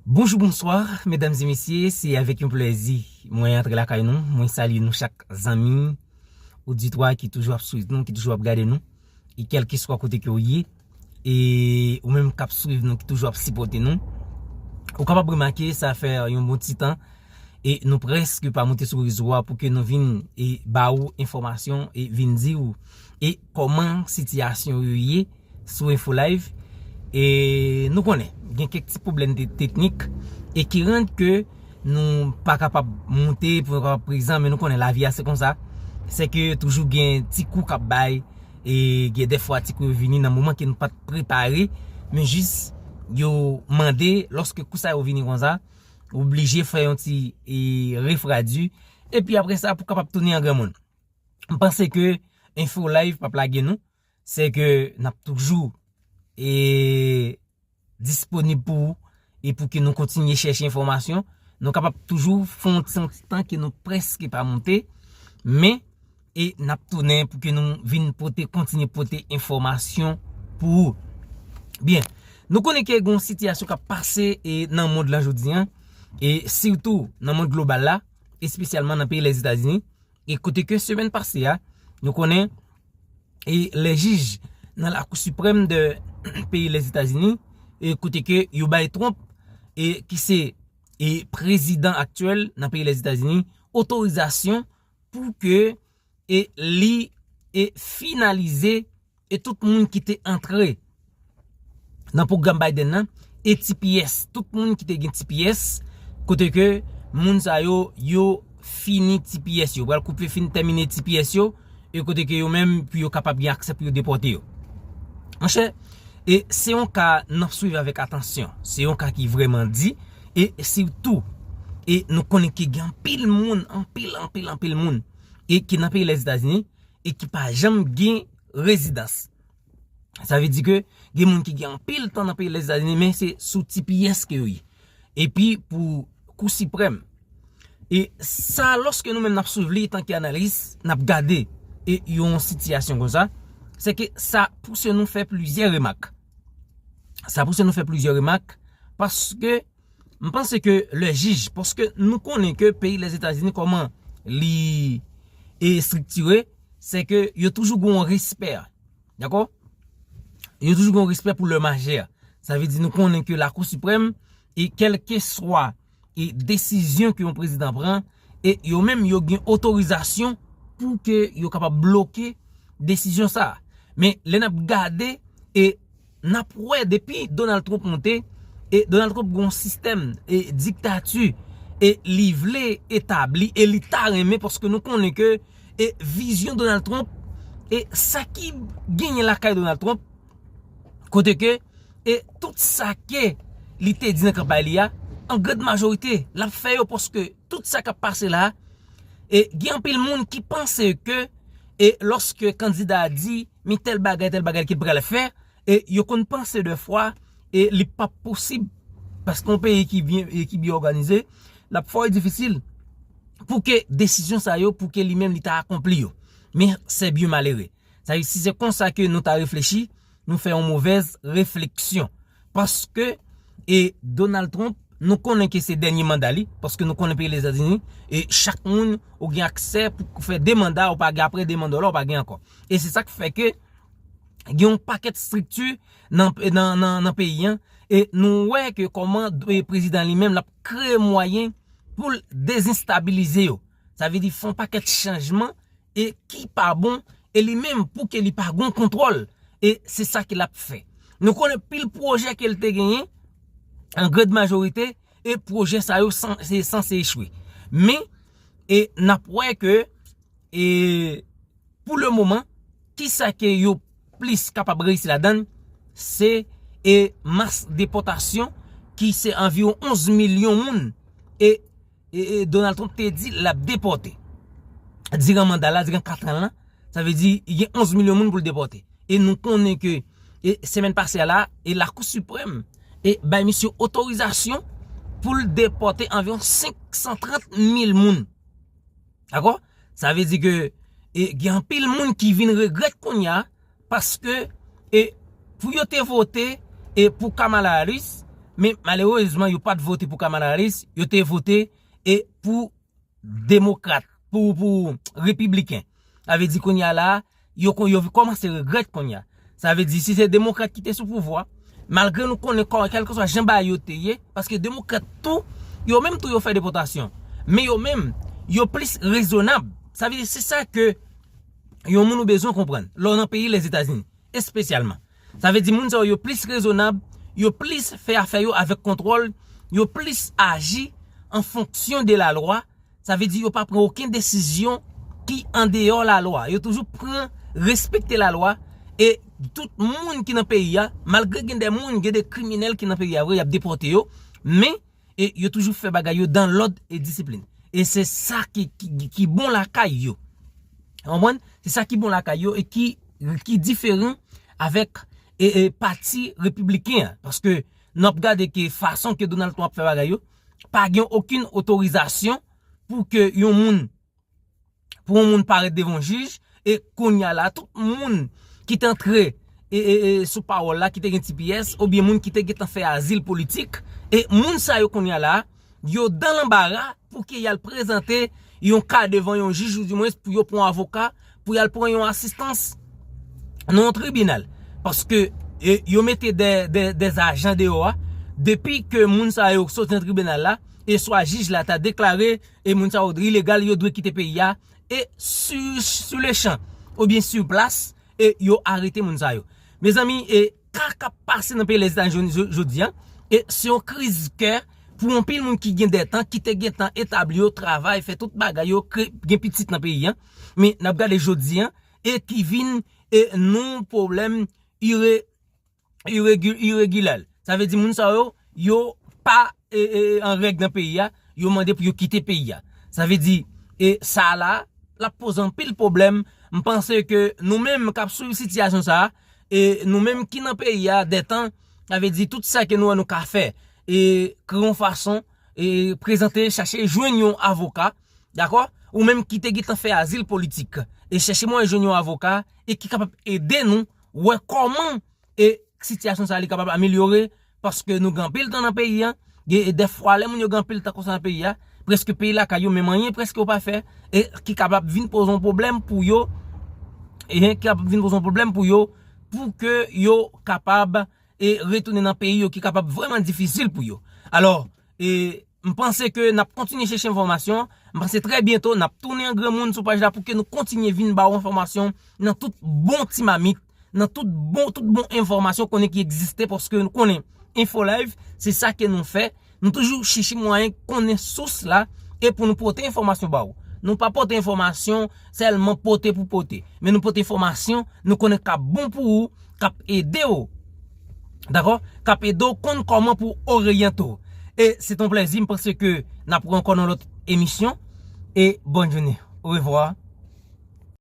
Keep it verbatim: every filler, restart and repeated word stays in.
Bonjou, bonswa, medam e mesye, se avèk yon plèzi mwen antre lakay nou. Mwen salye nou chak zanmi, oditwa ki toujou ap swiv nou, ki toujou ap gade nou. E kèlkeswa kote ke w ye, e ou menm k ap swiv nou, ki toujou ap sipòte nou, ou kapab remake sa fè yon bon ti tan, e nou prèske pa monte sou rezo a pou ke nou vin e ba ou enfòmasyon e vin di ou e kòman sitiyasyon yo ye sou Info Live. E nou konnen, gen kèk ti pwoblèm te-, teknik e ki rann ke nou pa kapab monte pou nou kapab prezan, men nou konnen lavi a se konsa. Se ke toujou gen ti kou k ap bay, e gen dèfwa ti kou yo vini nan moman ke nou pa t prepare, men jis yo mande, lòske kou sa yo vini konsa, ou oblije fè yon ti, e, refradi, epi apre sa pou kapab tounen an granmoun. M panse ke Info Live p ap lage nou, se ke n ap toujou, e, disponib pou ou e pou ke nou kontinye chèche enfòmasyon. Nou kapab toujou fè yon ti, yon ti tan ke nou prèske pa monte, men e n ap tounen pou ke nou vin pote, kontinye pote enfòmasyon pou ou. Byen, nou konnen ke gen yon sitiyasyon k ap pase e nan mond lan jodi a, e sitou nan mond global la, espesyalman nan peyi Lèzetazini, e kote ke semèn pase a, nou konnen, e lè jij nan Lakou Siprèm de peyi Lèzetazini, e kote ke yo bay Trump, e ki se, e prezidan aktyèl nan peyi Lèzetazini, otorizasyon pou ke, e li, e finalize, e tout moun ki te antre nan pwogram Biden nan, e T P S, tout moun ki te gen T P S, kote ke moun sa yo, yo fini T P S yo, pral koupe, fin tèmine T P S yo, e kote ke yo menm, pou yo kapab gen aksè pou yo depòte yo. Monchè, e se yon ka n ap swiv avèk atansyon. Se yon ka ki vrèman di, e sitou, e nou konnen ke gen anpil moun, anpil, anpil, anpil moun, e ki nan peyi Lèzetazini, e ki pa janm gen rezidans. Sa vle di ke gen moun ki gen anpil tan nan peyi Lèzetazini, men se sou T P S ke yo ye. Epi pou Kou Siprèm. E sa, lòske nou menm n ap swiv li tanke analis, n ap gade e yon sitiyasyon konsa, se ke sa pouse nou fè plizyè remak. Sa pouse nou fè plizyè remak, paske m panse ke lè jij, paske nou konnen ke peyi Lèzetazini, kòman li e estriktire, se ke yo toujou gen yon respè. Dakò? Yo toujou gen yon respè pou lè majè. Sa vle di nou konnen ke Lakou Siprèm, e kèlkeswa e desizyon ke yon prezidan pran, e yo menm yo gen otorizasyon pou ke yo kapab bloke desizyon sa a. Men lè n ap gade, e n ap wè depi Donald Trump monte, e Donald Trump gen yon sistèm e diktati e li vle etabli e li ta renmen, paske nou konnen ke e vizyon Donald Trump, e sa ki genyen lakay Donald Trump, kote ke e tout sa ke li te di nan kanpay li a, an grand majorite l ap fè yo, paske tout sa k ap pase la, e gen anpil moun ki panse ke e lòske kandida a di men tèl bagay, tèl bagay ke l pral fè, e yo konn panse de fwa e li p ap posib, paske yon peyi ki byen, e ki byen òganize, l ap fò difisil pou ke desizyon sa yo, pou ke li menm li ta akonpli yo. Men se byen malere. Sa vle di, si se konsa ke nou ta reflechi, nou fè yon movèz refleksyon. Paske e Donald Trump, nou konnen ke se dènye manda li, paske nou konnen peyi Lèzetazini, e chak moun ou gen aksè pou fè de manda, ou pa gen, apre de manda w la, ou pa gen ankò. E se sa k fè ke gen yon pakèt estrikti nan, nan, nan, nan peyi an, e nou wè ke kòman e prezidan li menm l ap kreye mwayen pou l dezenstabilize yo. Sa vle di fè yon pakèt chanjman e ki pa bon, e li menm pou ke li pa gen kontwòl, e se sa ke l ap fè. Nou konnen pil pwojè ke l te genyen, an grand majorite, e pwojè sa yo san-, se sanse echwe. Men, e n ap wè ke, e pou le moman, kisa ke yo plis kapab reyisi ladan l, se e mas depòtasyon ki se anviwon onz milyon moun, e, e, e Donald Trump te di l ap depòte diran manda la, diran kat an lan. Sa vle di gen onz milyon moun pou l depòte. E nou konnen ke e semèn pase a la, e Lakou Siprèm e bay misye otorizasyon pou l depòte anviwon senk san trant mil moun. Dakò? Sa vle di ke e gen anpil moun ki vin regrèt kounye a, paske e pou yo te vote e pou Kamala Harris, Men malerezman, yo pa t vote pou Kamala Harris, yo te vote e pou demokrat, pou, pou repibliken. Sa vle di kounye a la, yo, yo kòmanse regrèt kounye a. Sa vle di, si se demokrat ki te sou pouvwa, malgre nou konnen kò-, kèlkeswa jan bagay yo te ye, paske demokrat tou, yo menm tou yo fè depòtasyon. Men yo menm, yo plis rezonab. Sa vle di, se sa ke yon moun ou bezwen konprann lè w nan peyi Lèzetazini, espesyalman. Sa vle di, moun sa yo, yo plis rezonab, yo plis fè afè yo avèk kontwòl, yo plis aji an fonksyon de lalwa. Sa vle di, yo pa pran okenn desizyon ki andeyò lalwa. Yo toujou pran, respekte lalwa. E tout moun ki nan peyi a, malgre gen de moun, gen de kriminèl ki nan peyi a, vre, y ap depòte yo, men e yo toujou fè bagay yo dan lòd e disiplin. E se sa ki, ki, ki bon lakay yo. Ou konprann? Se sa ki bon lakay yo e ki, ki diferan avèk e, e pati repibliken an. Paske n ap gade ke fason ke Donald Trump ap fè bagay yo, pa gen okenn otorizasyon pou ke yon moun, pou yon moun parèt devan yon jij, e kounye a la, tout moun ki te antre e, e, e, sou pawòl la, ki te gen T P S, oubyen moun ki te gentan fè azil politik, e moun sa yo kounye a la, yo dan lanbara pou ke y al prezante yon ka devan yon jij, ou dimwens pou yo pran yon avoka, pou y al pran yon asistans nan yon tribinal. Paske e, yo mete de, de, de ajan deyò a, depi ke moun sa yo soti nan tribinal la, e swa jij la ta deklare e moun sa yo ilegal, yo dwe kite peyi a, e sur, sur le champ, oubyen sur place, e yo arete moun sa yo. Mezanmi, e ka k ap pase nan peyi Lèzetazini jodi, jodi a, e se yon kriz kè pou anpil moun ki gen de tan, ki te gentan etabli yo, travay, fè tout bagay yo, kre-, gen pitit nan peyi a. Men n ap gade jodi a, e ki vin e nan pwoblèm ire, iregi-, iregilyè. Sa vle di moun sa yo, yo pa e, e, an règ nan peyi a, yo mande pou yo kite peyi a. Sa vle di, e sa la, l ap poze anpil pwoblèm. M panse ke nou menm k ap swiv sitiyasyon sa a, e nou menm ki nan peyi a, de tan, sa vle di tout sa ke nou wè nou ka fè, e kreye yon fason, e prezante, chache jwenn yon avoka, dakò? Ou menm ki te gentan fè azil politik, e chache mwayen jwenn yon avoka, e ki kapab ede nou wè kòman e sitiyasyon sa a li kapab amelyore, paske nou gen anpil tan nan peyi a, gen, e dèfwa lè moun yo gen anpil tan konsa nan peyi a, prèske peyi lakay yo, menm anyen prèske yo pa fè, e ki kapab vin poze yon pwoblèm pou yo, e ki kapab vin poze yon pwoblèm pou yo, pou ke yo kapab e retounen nan peyi yo, ki kapab vrèman difisil pou yo. Alò, e m panse ke n ap kontinye chèche enfòmasyon. M panse trè byento n ap tounen an granmoun sou paj la pou ke nou kontinye vin ba w enfòmasyon nan tout bon ti mamit, nan tout bon, tout bon enfòmasyon konnen ki egziste, paske nou konnen Info Live, se sa ke nou fè. Nou toujou chèche mwayen konnen sous la e pou nou pote enfòmasyon ba w. Nou pa pote enfòmasyon sèlman pote pou pote, men nou pote enfòmasyon nou konnen k ap bon pou ou, k ap ede w. Dakò? K ap ede w konn kòman pou oryante w. E se t on plèzi, m panse ke n ap wè ankò nan lòt emisyon. E bòn jounen. Orevwa.